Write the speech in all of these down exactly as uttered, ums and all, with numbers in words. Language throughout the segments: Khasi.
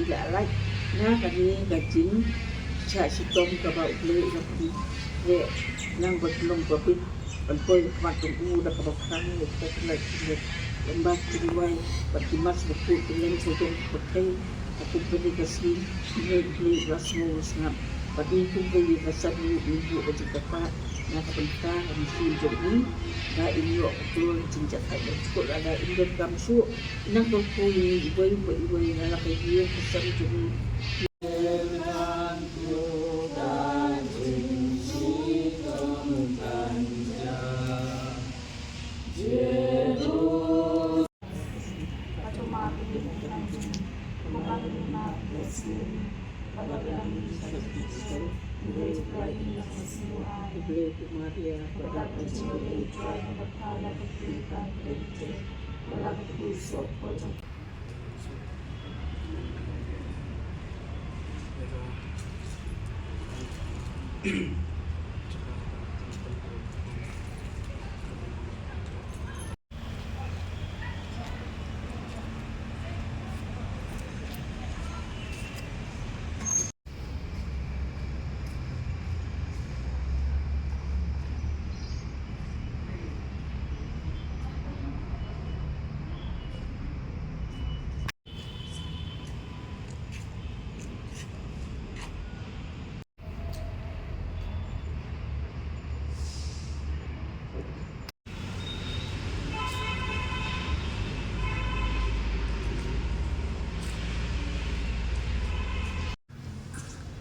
i la lait na kane ka jingshah shitom kaba U Blei u la pyntrei, nang ba long ba bit ban poi ha khmat jong u da kaba khrang ïa kita ki lait ki lait. Lem bad ki duwai bad ki mas bakhuid ki leng sha jong ki pyrthei. Ka kum kane ka sngi, U Blei u la sngew u la sngap. Bad ïa kumba ïa ka san ngut ngi buh ka jingkyrpad na ka bynta ka mynsiem jong ngi. Ba in ïoh ka klur jingjakhlia, ba shu lada in donkam shuh, in nang kyrkhu ïa ngi iwei pa iwei na la ka ïing ka sem jong ngi.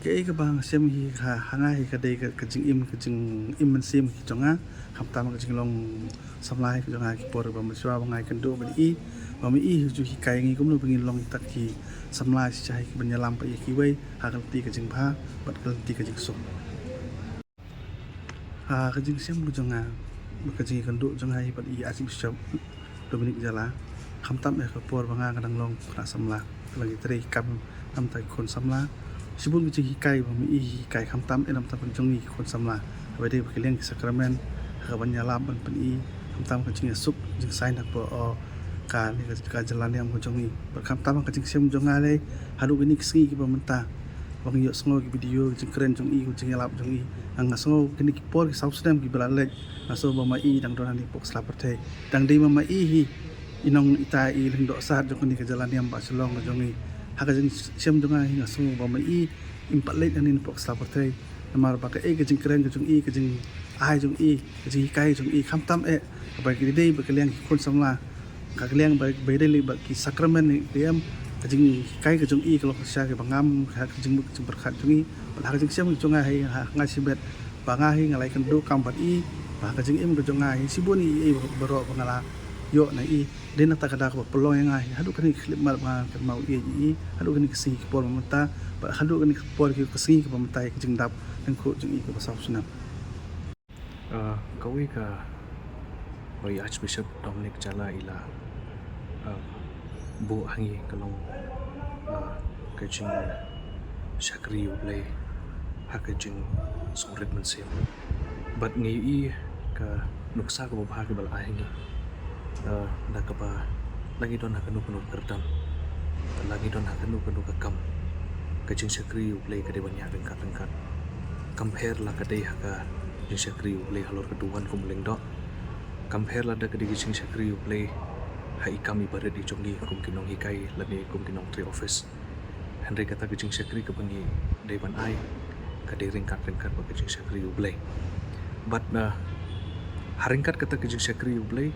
Kaei kaba nga shem hi ha, ha nga hi ka dei ka, ka jingim, ka jingim mynsiem hi jong nga, khamtam ka jinglong samla hi ka jong nga, ki por ba mynshuwa ba nga ïakynduh bad i, ba ma i hi ju hikai ngi kumno ba ngin long kita ki samla shisha hi ki ban ïalam pat ïa kiwei ha ka lynti ka jingbha bad ka lynti ka jingsuk. Ha ka jingshem ka jong nga, ka jingïakynduh jong nga hi bad i Archbishop Dominic Jala, khamtam ïa ka por ba nga ka dang long khynnah samla, ka la ngi trei kam namar ki khun samla, Shibun ki jinghikai ba ma-i hi hikai khamtam eh namar ka jong ngi ki khun samla. Haba dei ba ki liang ki sakramen, ha kaban ïalap ban pyni, khamtam ka jingïasuk, jingsaiñ ha kaba, oh, kane ka, ka jylla niam ka jong ngi. Bad khamtam ka jingshem jong nga lei, haduh kine ki sngi kiba mynta. Ba ngi ïohsngew ki video, ki jingkren jong i, ki jingïalap jong i. Nga sngew kine ki por ki saw snem kiba la leit, nga sngew ba ma-i dang don hangne hapoh sla pyrthei. Dang dei ma ma-i hi i nongïatai, i lyngdoh sat jong kane ka jylla niam ba shlong ka jong ngi. Ha ka jingshem jong nga hi nga sngew ba ma-i im pat leit hangne hapoh sla pyrthei. Namar ba kaei ka jingkren ka jong i, ka jingai jong i, ka jinghikai jong i, khamtam eh kaba ki dei ba ki liang ki khun samla. Ka liang ba, ba dei lei ba ki sakramen ne ki em, ka jinghikai ka jong i ka long shisha kaba ngam ha ka jingmut jingpyrkhat jong i. Bad ha ka jingshem jong nga hi, ha nga shibit ba nga hi nga la ïakynduh kam bad i, ba ha ka jingim ka jong nga hi shibun i, i baroh ba nga la ïoh na i. Dei na kata ka daw kaba pynlong ïa nga hi haduh kane ka khyllipmat ba nga kynmaw ïa i, haduh kane ka sngi ka por mynta, bad haduh kane ka por ka sngi kaba mynta ïa ka jingdap lyngkhuh jong i kaba saw snem. Ah, kawei ka, ba i Archbishop Dominic Jala i la, ah, buh ha ngi ka long, ah, ka jingshakri U Blei ha ka jingsngewrit mynsiem. Bad ngi ïohi ka nuksa kaba bha kaba la ai ha ngi. Ah, da kaba la ngi don ha kano kano ka kyrdan, la ngi don ha kano kano ka kam, ka jingshakri U Blei ka dei ban ïaid ryngkat ryngkat. Kam pher la ka dei ha ka jingshakri U Blei halor ka duwan kum u lyngdoh. Kam pher lada ka dei ka jingshakri U Blei ha i kam i barit i jong ngi kum ki nonghikai lane kum ki nongtrei office. Hynrei kata ka jingshakri kaba ngi dei ban ai ka dei ryngkat ryngkat bad ka jingshakri U Blei. Bad na ha ryngkat kata ka jingshakri U Blei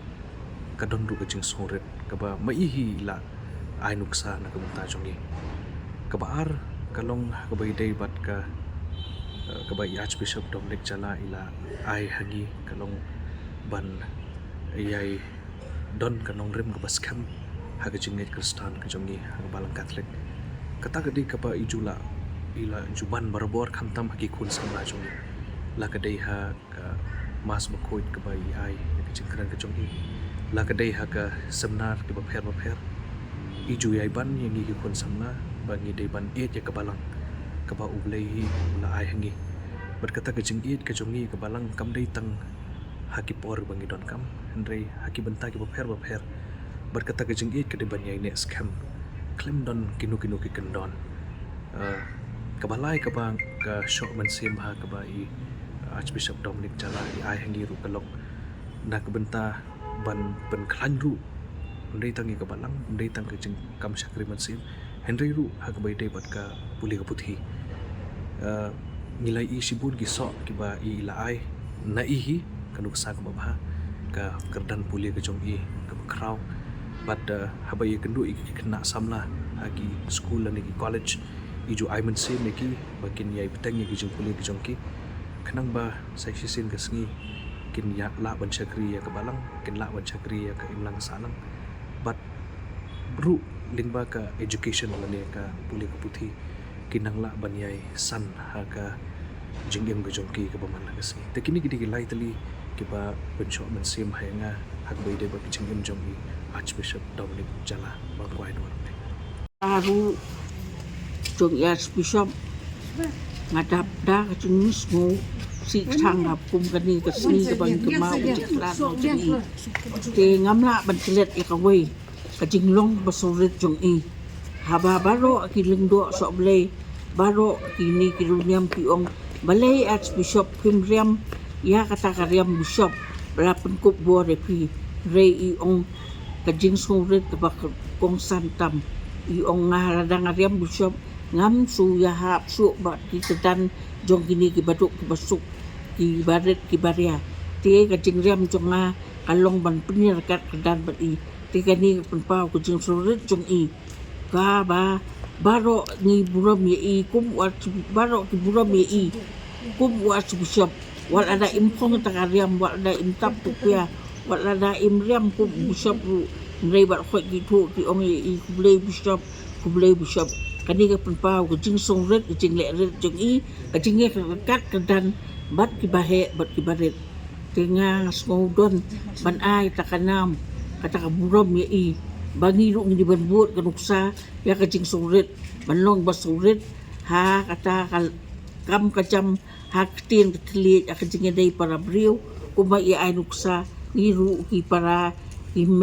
ka don ruh ka jingsngewrit kaba ma-i hi i la ai nuksa na ka bynta jong ngi. Kaba ar ka long kaba i dei bad ka, eh, kaba i Archbishop Dominic Jala i la ai ha ngi ka long ban ïai don ka nongrim kaba skhem ha ka jingngeit Khristan ka jong ngi ha ka Balang Katholik. Kata ka dei kaba i ju la, i la ju ban barabor khamtam ha ki khun samla jong ngi. La ka dei ha ka Mass bakhuid kaba i ai ïa ka jingkren ka jong i. La ka dei ha ka seminar kiba pher bapher. I ju ïai ban ïa ngi ki khun samla ba ngi dei ban ïeit ïa ka Balang kaba U Blei hi u la ai ha ngi. Bad kata ka jingïeit ka jong ngi ka Balang kam dei tang ha ki por ba ngi donkam, hynrei ha ki bynta kiba pher bapher. Bad kata ka jingïeit ka dei ban ïai neh skhem khlem don kino kino ki kyndon. Ah, kaba lai kaba ka shoh mynsiem ha kaba i Archbishop Dominic Jala i ai ha ngi ruh ka long na ka bynta ban pynkhlaiñ ruh, ym dei tang ïa ka Balang, ym dei tang ka jingkam shakri mynsiem, hynrei ruh ha kaba i dei bad ka pule ka puthi. Ah, ngi la i shibun ki soh kiba i la ai na i hi, ka nuksa kaba bha, ka kyrdan pule ka jong i kaba khraw. Bad, ah, haba ïakynduh ïa ki khynnah samla ha ki skul lane ki college, i ju ai mynsiem ïa ki ba kin ïai bteng ïa ki jingpule ki jong ki, khnang ba sa shisien ka sngi kin ïa lah ban shakri ïa ka Balang, kin lah ban shakri ïa ka imlang sahlang. Bad ruh lyngba ka education lane ka pule ka puthi, kin nang lah ban ïai san ha ka jingim ka jong ki kaba man la ka sngi. Te kine ki dei ki lai tylli kiba pynshoh mynsiem ha ïa nga ha kaba i dei bad ka jingim jong i Archbishop Dominic Jala, ba kwai dwar ne. Aru jong i Archbishop, nga dap da ka jingmut sngewsih tang ha kum kane ka sngi kaba ngi kynmaw ka jingkhlad jong i. Te ngam lah ban klet ïa kawei ka jinglong ba sngewrit jong i. Haba baroh ki lyngdoh sohblei, baroh kine ki riewniam ki ong, balei Archbishop phim riam ïa kata ka riam bishop ba la pynkup bor ïa phi. Hynrei i ong ka jingsngewrit kaba kongsan tam. I ong nga lada nga riam bishop ngam shu ïahap shuh bad ki kyrdan jong kine ki baduk ki basuk, ki barit ki baria. Te ka jingriam jong nga ka long ban pynïaryngkat kyrdan bad i. Te kane ka pynpaw ka jingsngewrit jong i. Kaba baroh ngi burom ïa i kum u Arch-, baroh ki burom ïa i kum u Archbishop. Wat lada im phong ta ka riam, wat lada im tap tu pia, wat lada im riam kum u bishop ruh. Hynrei bad khoit ki thuh ki ong ïa i khublei bishop, khublei bishop. Kane ka pynpaw ka jingsngewrit, ka jinglehrit jong i, ka jingïaryngkat kyrdan bad ki baheh bad ki barit. Te nga, nga sngew don ban ai kata ka nam, kata ka burom ïa i, ba ngi ruh ngi dei ban bud ka nuksa ïa ka jingsngewrit ban long ba sngewrit Ha kata ka kam ka jam ha ktien ka thylliej ha ka jingïadei para briew, kumba i ai nuksa, ngi ruh ki para, ki